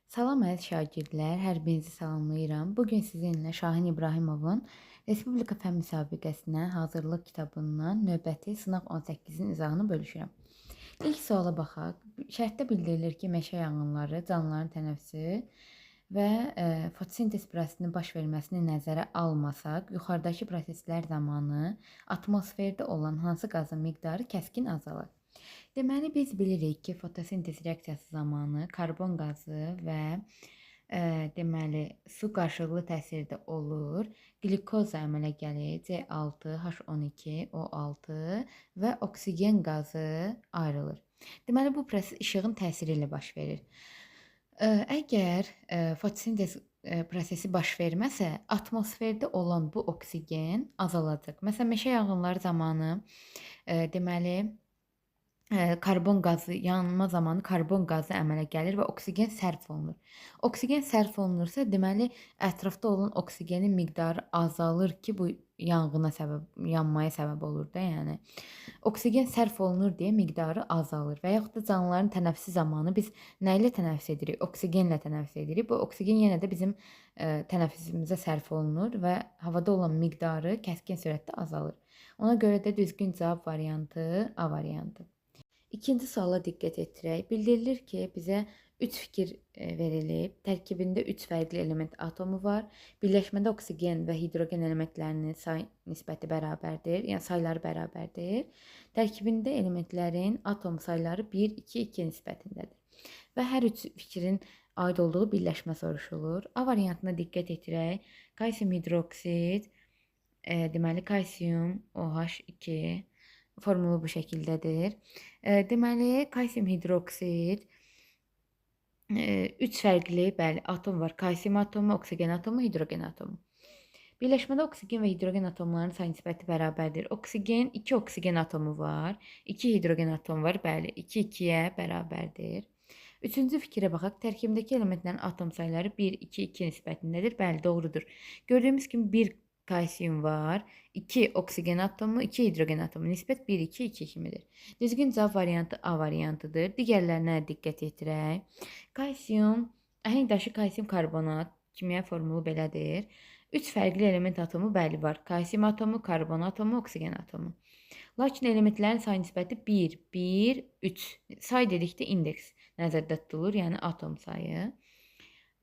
Salam əziz şagirdlər, hər birinizi salamlayıram. Bu gün sizinlə Şahin İbrahimovun Respublika Fənn Müsabiqəsinə hazırlıq kitabından növbəti sınaq 18-in izahını bölüşürəm. İlk suala baxaq. Şərtdə bildirilir ki, meşə yanğınları, canlıların tənəffüsü və fotosintez prosesinin baş verməsini nəzərə almasaq, yuxarıdakı proseslər zamanı atmosferdə olan hansı qazın miqdarı kəskin azalar? Deməli, biz bilirik ki, fotosintez reaksiyası zamanı karbon qazı və deməli, su qarşılıqlı təsirdə olur. Qlikoza əmələ gəlir, C6, H12, O6 və oksigen qazı ayrılır. Deməli, bu proses işığın təsiri ilə baş verir. Əgər fotosintez prosesi baş verməsə, atmosferdə olan bu oksigen azalacaq. Məsələn, meşə yanğınları zamanı deməli, karbon qazı yanma zamanı karbon qazı əmələ gəlir və oksigen sərf olunur. Oksigen sərf olunursa, deməli ətrafda olan oksigenin miqdarı azalır ki, bu yanğına səbəb, yanmaya səbəb olur da, yəni. Oksigen sərf olunur deyə miqdarı azalır və yaxud da canlıların tənəffüsü zamanı biz nə ilə tənəffüs edirik? Oksigenlə tənəffüs edirik. Bu oksigen yenə də bizim tənəffüsümüzə sərf olunur və havada olan miqdarı kəskin sürətdə azalır. Ona görə də düzgün cavab variantı A variantı. İkinci suala diqqət yetirək. Bildirilir ki, bizə 3 fikir verilib. Tərkibində 3 fərqli element atomu var. Birləşmədə oksigen və hidrogen elementlərinin say nisbəti bərabərdir. Yəni sayları bərabərdir. Tərkibində elementlərin atom sayları 1, 2, 2 nisbətindədir. Və hər üç fikrin aid olduğu birləşmə soruşulur. A variantına diqqət yetirək. Kalsium hidroksid, deməli kalsium OH2 formulu bu şəkildədir. Deməli, kalsium hidroksid 3 fərqli, bəli, atom var. Kalsium atomu, oksigen atomu, hidrogen atomu. Birləşmədə oksigen və hidrogen atomlarının say nisbəti bərabərdir. Oksigen, 2 oksigen atomu var, 2 hidrogen atomu var, bəli, 2 2-yə bərabərdir. Üçüncü fikrə baxaq. Tərkibindəki elementlərin atom sayları 1, 2, 2 nisbətindədir. Bəli, doğrudur. Gördüyümüz kimi 1 kalsium var, 2 oksigen atomu, 2 hidrogen atomu. Nisbət 1, 2, 2 kimidir. Düzgün cavab variantı A variantıdır. Digərlərinə diqqət yetirək. Kalsium, əhəng daşı kalsium karbonat, kimya formulu belədir. 3 fərqli element atomu bəli var. Kalsium atomu, karbon atomu, oksigen atomu. Lakin elementlərin say nisbəti 1, 1, 3. Say dedikdə indeks nəzərdə tutulur, yəni atom sayı.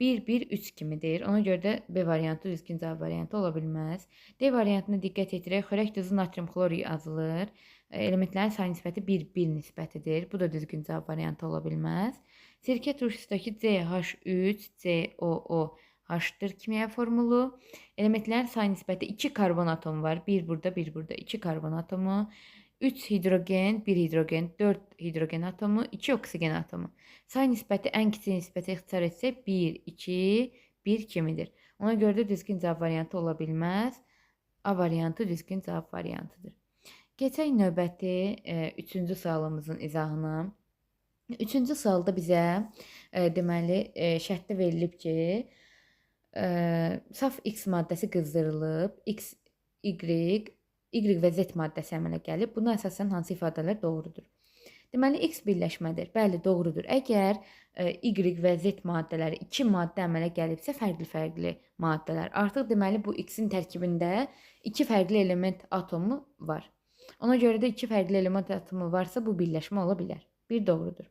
1, 1, 3 kimidir. Ona görə də B variantı düzgün cavab variantı ola bilməz. D variantına diqqət yetirək. Xörək duzu natrium xlor yazılır. Elementlərin say nisbəti 1, 1 nisbətidir. Bu da düzgün cavab variantı ola bilməz. Sirkə turşusundakı CH3, COO H-dır kimya formulu. Elementlərin say nisbəti 2 karbon atomu var. 1 burada, 1 burada. 2 karbon atomu. 3 hidrogen, 1 hidrogen, 4 hidrogen atomu, 2 oksigen atomu. Say nisbəti ən kiçik nisbətə ixtisar etsək 1, 2, 1 kimidir. Ona görə də düzgün cavab variantı ola bilməz. A variantı düzgün cavab variantıdır. Keçək növbəti üçüncü sualımızın izahına. Üçüncü sualda bizə deməli şərtdə verilib ki, saf X maddəsi qızdırılıb, X, Y, Y və Z maddəsi əmələ gəlib. Buna əsasən hansı ifadələr doğrudur? Deməli, X birləşmədir. Bəli, doğrudur. Əgər Y və Z maddələri iki maddə əmələ gəlibsə, fərqli-fərqli maddələr. Artıq deməli, bu X-in tərkibində iki fərqli element atomu var. Ona görə də iki fərqli element atomu varsa, bu birləşmə ola bilər. Bir doğrudur.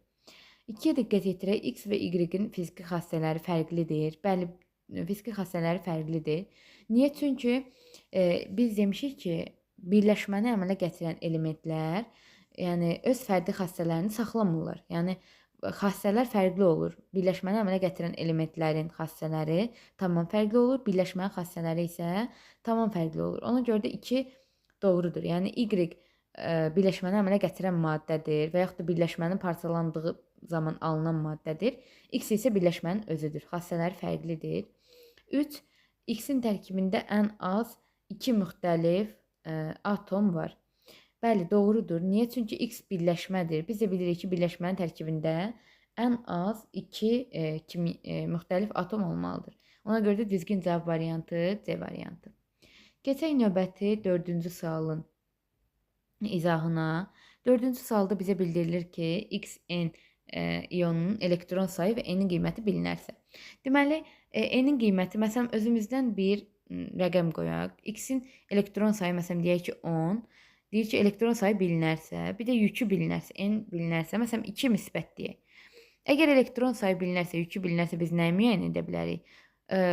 İkiyə diqqət yetirək. X və Y-in fiziki xassələri fərqlidir. Bəli, fiziki xassələri fərqlidir. Niyə? Çünki biz demişik ki, birləşməni əmələ gətirən elementlər, yəni öz fərdi xassələrini saxlamırlar. Yəni xassələr fərqli olur. Birləşməni əmələ gətirən elementlərin xassələri tamam fərqli olur. Birləşmənin xassələri isə tamam fərqli olur. Ona görə də 2 doğrudur. Yəni Y birləşməni əmələ gətirən maddədir və yaxud da birləşmənin parçalandığı zaman alınan maddədir. X isə birləşmənin özüdür. Xassələri fərqlidir. 3. X-in tərkibində ən az 2 müxtəlif atom var. Bəli, doğrudur. Niyə? Çünki X birləşmədir. Biz də bilirik ki, birləşmənin tərkibində ən az 2 müxtəlif atom olmalıdır. Ona görə də düzgün cavab variantı C variantı. Keçək növbəti dördüncü sualın izahına. Dördüncü sualda bizə bildirilir ki, X, N ionunun elektron sayı və N-in qiyməti bilinərsə. Deməli, N-in qiyməti, məsələn, özümüzdən bir rəqəm qoyaq. X-in elektron sayı, məsələn, deyək ki, 10. Deyir ki, elektron sayı bilinərsə, bir də yükü bilinərsə, N bilinərsə, məsələn, 2 müsbət deyək. Əgər elektron sayı bilinərsə, yükü bilinərsə, biz nəyi müəyyən edə bilərik?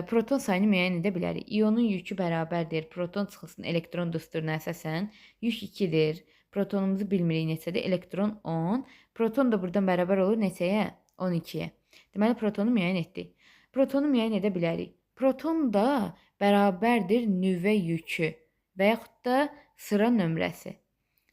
Proton sayını müəyyən edə bilərik. İonun yükü bərabərdir. Proton çıxılsın elektron düsturuna əsasən. Yük 2-dir. Protonumuzu bilmirik neçədir. Elektron 10. Proton da buradan bərabər olur neçəyə? 12-yə. Deməli, protonu müəyyən etdik. Protonu müəyyən edə bilərik. Proton da bərabərdir nüvə yükü və yaxud da sıra nömrəsi.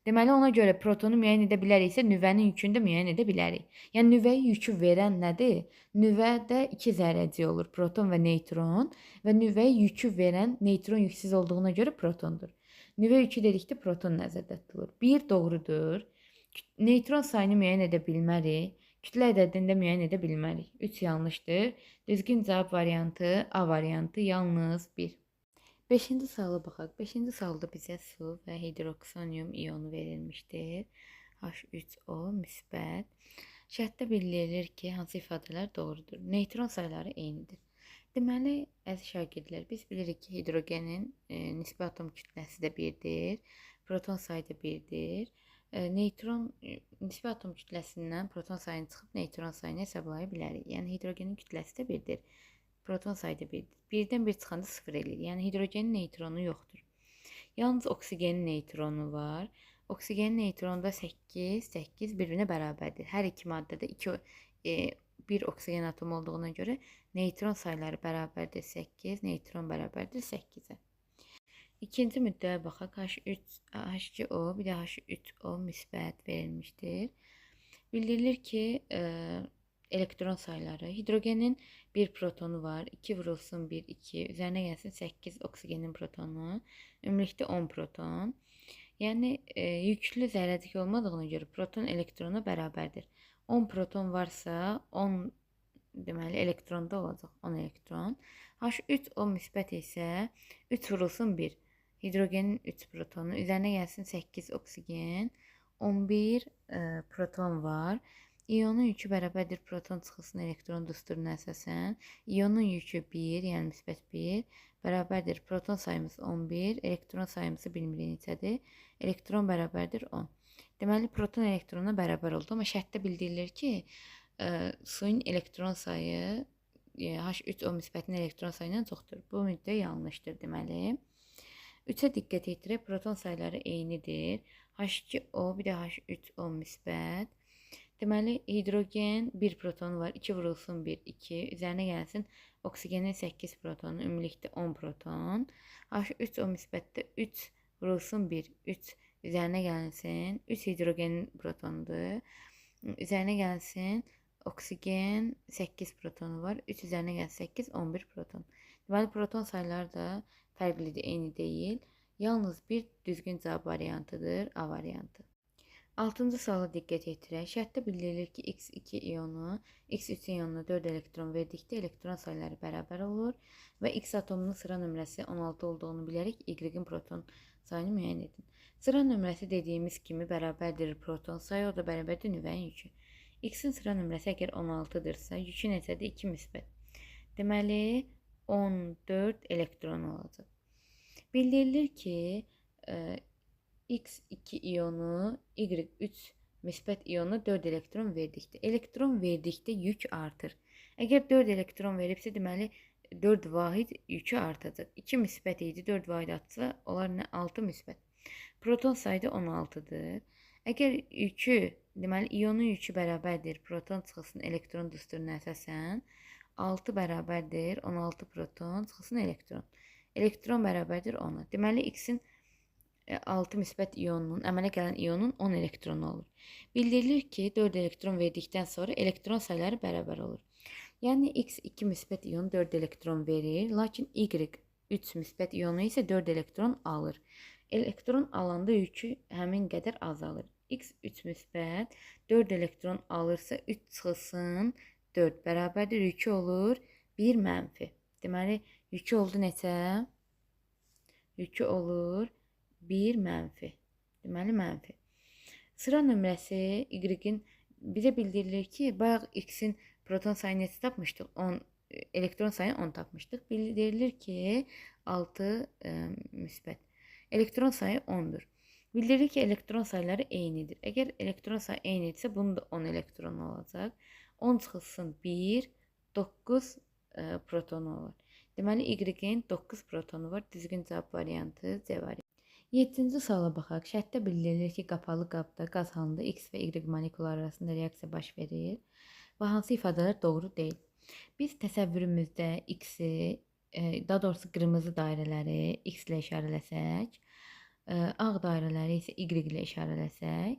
Deməli, ona görə protonu müəyyən edə biləriksə, nüvənin yükünü də müəyyən edə bilərik. Yəni, nüvəyə yükü verən nədir? Nüvədə iki zərrəcik olur, proton və neytron və nüvəyə yükü verən neytron yüksüz olduğuna görə protondur. Nüvə yükü dedikdə proton nəzərdə tutulur. 1 doğrudur. Neytron sayını müəyyən edə bilmərik. Kütlə ədədini də müəyyən edə bilmərik. 3 yanlışdır. Düzgün cavab variantı A variantı, yalnız 1. 5-ci suala baxaq. 5-ci sualda bizə su və hidroksonium ionu verilmişdir. H3O müsbət. Şərtdə bildirilir ki, hansı ifadələr doğrudur. Neytron sayları eynidir. Deməli, əziz şagirdlər, biz bilirik ki, hidrogenin nisbi atom kütləsi də 1-dir, proton sayı da 1-dir. Neytron nisbi atom kütləsindən proton sayını çıxıb neytron sayını hesablaya bilərik. Yəni, hidrogenin kütləsi də 1-dir. Proton sayı da 1-dir. 1-dən 1 çıxanda 0 eləyir. Yəni, hidrogenin neytronu yoxdur. Yalnız oksigenin neytronu var. Oksigenin neytronu da 8, 8 bir-birinə bərabərdir. Hər iki maddədə 1 oksigen atomu olduğuna görə neytron sayları bərabərdir 8, neytron bərabərdir 8-ə. İkinci müddəyə baxaq. H3, H2O, bir də H3O müsbət verilmişdir. Bildirilir ki, elektron sayları. Hidrogenin 1 protonu var. 2 vurulsun 1, 2. Üzərinə gəlsin 8 oksigenin protonu. Ümumilikdə 10 proton. Yəni, yüklü zərrəcik olmadığına görə proton elektrona bərabərdir. 10 proton varsa 10 deməli elektronda olacaq. 10 elektron. H3O müsbət isə 3 vurulsun 1. Hidrogenin 3 protonu. Üzərinə gəlsin 8 oksigen. 11 proton var. İyonun yükü bərabərdir proton çıxılsın elektron düsturuna əsasən. İyonun yükü 1, yəni müsbət 1 bərabərdir proton sayımız 11, elektron sayımızı bilmirik neçədir. Elektron bərabərdir 10. Deməli, proton elektrona bərabər oldu. Amma şərtdə bildirilir ki, suyun elektron sayı H3O müsbətin elektron sayından çoxdur. Bu müddəa yanlışdır deməli. 3-ə diqqət yetirək, proton sayları eynidir. H2O, bir də H3O müsbət. Deməli, hidrogen 1 protonu var. 2 vurulsun 1, 2. Üzərinə gəlsin oksigenin 8 protonu, ümumilikdə 10 proton. H3O müsbətdə 3 vurulsun 1, 3. Üzərinə gəlsin 3 hidrogenin protonudur. Üzərinə gəlsin oksigen 8 protonu var. 3 üzərinə gəlsin 8, 11 proton. Deməli, proton sayları da fərqlidir, eyni deyil. Yalnız bir düzgün cavab variantıdır, A variantı. 6-cı suala diqqət yetirək. Şərtdə bildirilir ki, X2 ionu X3 ionuna 4 elektron verdikdə elektron sayları bərabər olur və X atomunun sıra nömrəsi 16 olduğunu bilərək Y-in proton sayını müəyyən edin. Sıra nömrəsi dediyimiz kimi bərabərdir proton sayı, o da bərabərdir nüvənin yükü. X-in sıra nömrəsi əgər 16-dırsa, yükü neçədir? 2 müsbət. Deməli, 14 elektron olacaq. Bildirilir ki, X2 ionu Y3 müsbət ionu 4 elektron verdikdə. Elektron verdikdə yük artır. Əgər 4 elektron veribsə, deməli 4 vahid yükü artacaq. 2 müsbət idi, 4 vahid artsa, olar nə? 6 müsbət. Proton sayı da 16-dır. Əgər yükü, deməli ionun yükü bərabərdir proton çıxılsın elektron düsturuna əsasən 6 bərabərdir 16 proton çıxılsın elektron. Elektron bərabərdir 10-a. Deməli X-in 6 müsbət ionunun, əmələ gələn ionun 10 elektronu olur. Bildirilir ki, 4 elektron verdikdən sonra elektron sayları bərabər olur. Yəni X2 müsbət ionu 4 elektron verir, lakin Y3 müsbət ionu isə 4 elektron alır. Elektron alanda yükü həmin qədər azalır. X3 müsbət 4 elektron alırsa 3 çıxılsın 4 bərabərdir, yükü olur 1 mənfi. Deməli, yükü oldu neçə? Yükü olur 1 mənfi. Deməli, mənfi. Sıra nömrəsi Y-in Bizə bildirilir ki, bayaq X-in proton sayını neçə tapmışdıq? 10, elektron sayını 10 tapmışdıq. Bildirilir ki, 6 müsbət. Elektron sayı 10-dur. Bildirilir ki, elektron sayları eynidir. Əgər elektron sayı eynidirsə, bunun da 10 elektronu olacaq. 10 çıxılsın 1, 9 protonu olar. Deməli, Y-in 9 protonu var. Düzgün cavab variantı C variantı. 7-ci suala baxaq. Şərtdə bildirilir ki, qapalı qabda qaz halında X və Y molekulları arasında reaksiya baş verir və hansı ifadələr doğru deyil. Biz təsəvvürümüzdə X-i, daha doğrusu qırmızı dairələri X ilə işarələsək, ağ dairələri isə Y ilə işarələsək,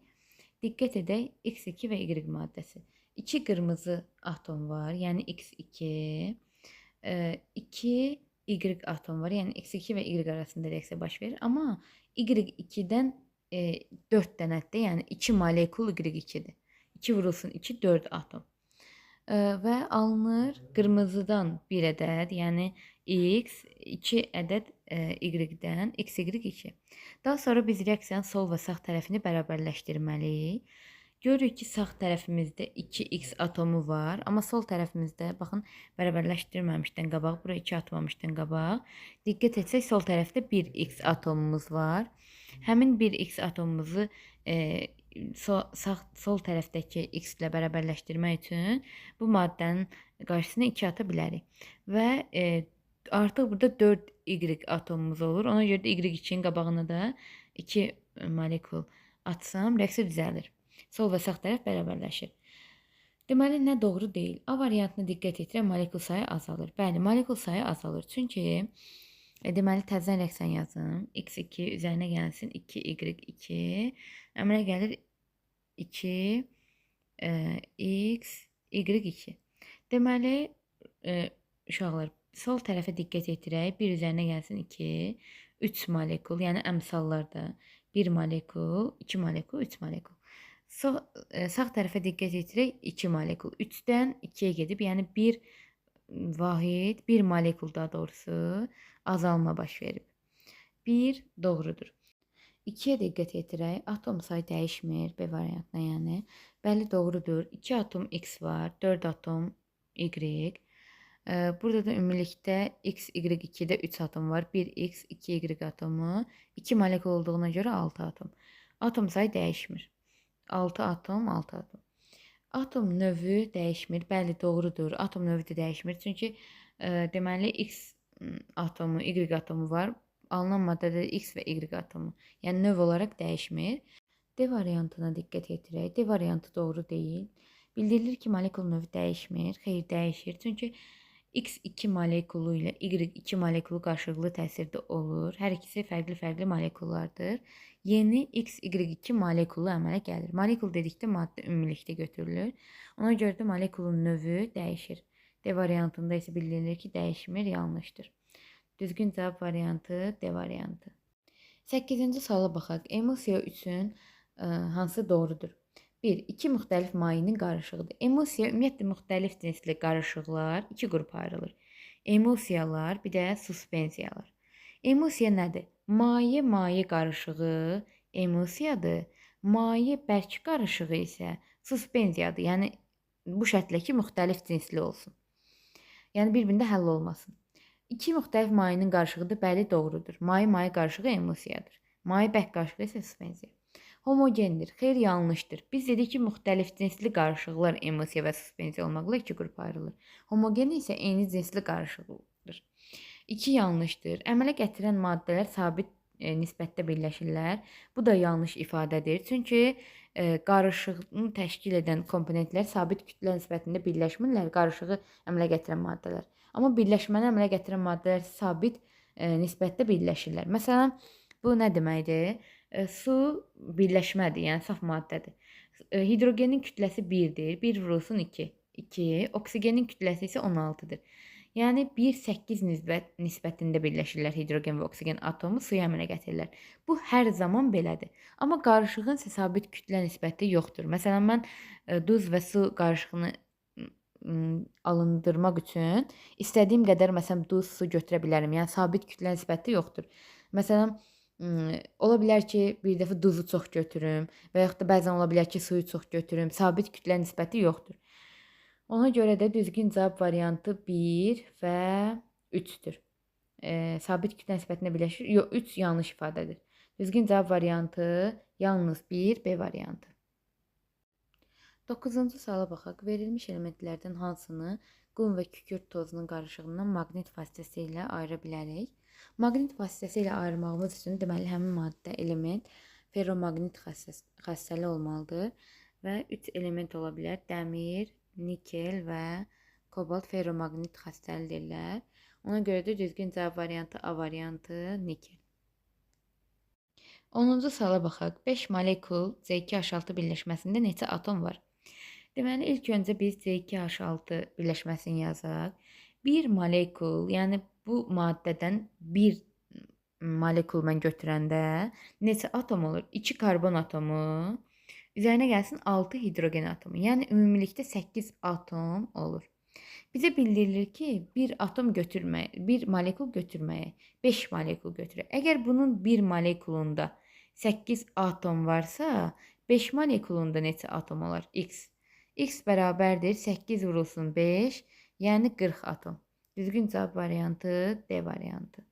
diqqət edək X2 və Y maddəsi. 2 qırmızı atom var, yəni X2, 2 Y atom var, yəni X2 və Y arasında reaksiya baş verir. Amma Y2-dən 4 dənədir, yəni 2 molekul Y2-dir. 2 vurulsun 2, 4 atom. Və alınır qırmızıdan 1 ədəd, yəni X, 2 ədəd Y-dən XY2. Daha sonra biz reaksiyanın sol və sağ tərəfini bərabərləşdirməliyik. Görürük ki, sağ tərəfimizdə 2x atomu var, amma sol tərəfimizdə, baxın, bərabərləşdirməmişdən qabaq, bura 2 atmamışdan qabaq, diqqət etsək, sol tərəfdə 1x atomumuz var. Həmin 1x atomumuzu sol tərəfdəki x ilə bərabərləşdirmək üçün bu maddənin qarşısına 2 ata bilərik. Və artıq burada 4y atomumuz olur. Ona görə də y2-nin qabağına da 2 molekul atsam, reaksiya düzəlir. Sol və sağ tərəf bərabərləşir. Deməli, nə doğru deyil? A variantına diqqət yetirək, molekul sayı azalır. Bəli, molekul sayı azalır. Çünki, deməli, təzədən reaksiyanı yazım. X2 üzərinə gəlsin 2Y2. Əmələ gəlir 2 X, Y2. Deməli, uşaqlar, sol tərəfə diqqət yetirək. 1 üzərinə gəlsin 2, 3 molekul, yəni əmsallarda 1 molekul, 2 molekul, 3 molekul. Sağ tərəfə diqqət yetirək, 2 molekul. 3-dən 2-yə gedib, yəni 1 vahid, 1 molekul daha doğrusu azalma baş verib. 1 doğrudur. 2-yə diqqət yetirək, atom sayı dəyişmir B variantına, yəni. Bəli, doğrudur. 2 atom X var, 4 atom Y. Burada da ümumilikdə X, Y2-də 3 atom var. 1X, 2Y atomu. 2 molekul olduğuna görə 6 atom. Atom sayı dəyişmir. 6 atom, 6 atom. Atom növü dəyişmir. Bəli, doğrudur. Atom növü də dəyişmir. Çünki deməli, X atomu, Y atomu var. Alınan maddədə X və Y atomu. Yəni, növ olaraq dəyişmir. D variantına diqqət yetirək. D variantı doğru deyil. Bildirilir ki, molekul növü dəyişmir. Xeyr, dəyişir. Çünki X2 molekulu ilə Y2 molekulu qarşılıqlı təsirdə olur. Hər ikisi fərqli-fərqli molekullardır. Yeni XY2 molekulu əmələ gəlir. Molekul dedikdə maddə ümumilikdə götürülür. Ona görə də molekulun növü dəyişir. D variantında isə bildirilir ki, dəyişmir, yanlışdır. Düzgün cavab variantı D variantı. 8-ci suala baxaq. Emulsiya üçün hansı doğrudur? 1. 2 müxtəlif mayinin qarışığıdır. Emulsiya ümumiyyətlə müxtəlif cinsli qarışıqlar 2 qrupa ayrılır. Emulsiyalar, bir də suspensiyalar. Emulsiya nədir? Maye-maye qarışığı emulsiyadır. Maye-bərk qarışığı isə suspensiyadır. Yəni bu şərtlə ki, müxtəlif cinsli olsun. Yəni bir-birində həll olmasın. 2 müxtəlif mayinin qarışığıdır. Bəli, doğrudur. Maye-maye qarışığı emulsiyadır. Maye-bərk qarışığı isə suspensiya. Homogendir. Xeyr, yanlışdır. Biz dedik ki, müxtəlif cinsli qarışıqlar emulsiya və suspensiya olmaqla 2 qrupa ayrılır. Homogen isə eyni cinsli qarışıqdır. 2 yanlışdır. Əmələ gətirən maddələr sabit nisbətdə birləşirlər. Bu da yanlış ifadədir. Çünki qarışığını təşkil edən komponentlər sabit kütlə nisbətində birləşmirlər, qarışığı əmələ gətirən maddələr. Amma birləşməni əmələ gətirən maddələr sabit nisbətdə birləşirlər. Məsələn, bu nə deməkdir? Su birləşmədir, yəni saf maddədir. Hidrogenin kütləsi 1-dir. 1 vurulsun 2. 2. Oksigenin kütləsi isə 16-dır. Yəni 1,8 nisbətində birləşirlər hidrogen və oksigen atomu suyu əmələ gətirirlər. Bu hər zaman belədir. Amma qarışığın isə sabit kütlə nisbəti yoxdur. Məsələn, mən duz və su qarışığını alındırmaq üçün istədiyim qədər məsələn duz, su götürə bilərəm. Yəni sabit kütlə nisbəti yoxdur. Məsələn, Ola bilər ki, bir dəfə duzu çox götürüm və yaxud da bəzən ola bilər ki, suyu çox götürüm. Sabit kütlə nisbəti yoxdur. Ona görə də düzgün cavab variantı 1 və 3-dür. Sabit kütlə nisbətində birləşir. Yox, 3 yanlış ifadədir. Düzgün cavab variantı yalnız 1, B variantı. 9-cu suala baxaq. Verilmiş elementlərdən hansını qum və kükürt tozunun qarışığından maqnit vasitəsilə ayıra bilərik? Maqnit vasitəsilə ayırmağımız üçün deməli həmin maddə, element ferromaqnit xassəli olmalıdır və 3 element ola bilər. Dəmir, nikel və kobalt ferromaqnit xassəlidirlər. Ona görə də düzgün cavab variantı A variantı, nikel. 10-cu suala baxaq. 5 molekul C2H6 birləşməsində neçə atom var? Deməli, ilk öncə biz C2H6 birləşməsini yazaq. Bir molekul, yəni bu maddədən bir molekul mən götürəndə neçə atom olur? 2 karbon atomu, üzərinə gəlsin 6 hidrogen atomu. Yəni ümumilikdə 8 atom olur. Bizə bildirilir ki, bir atom götürmək, bir molekul götürməyə 5 molekul götürək. Əgər bunun bir molekulunda 8 atom varsa, 5 molekulunda neçə atom olar? X. X bərabərdir 8 vurulsun 5, yəni 40 atom. Düzgün cavab variantı D variantı.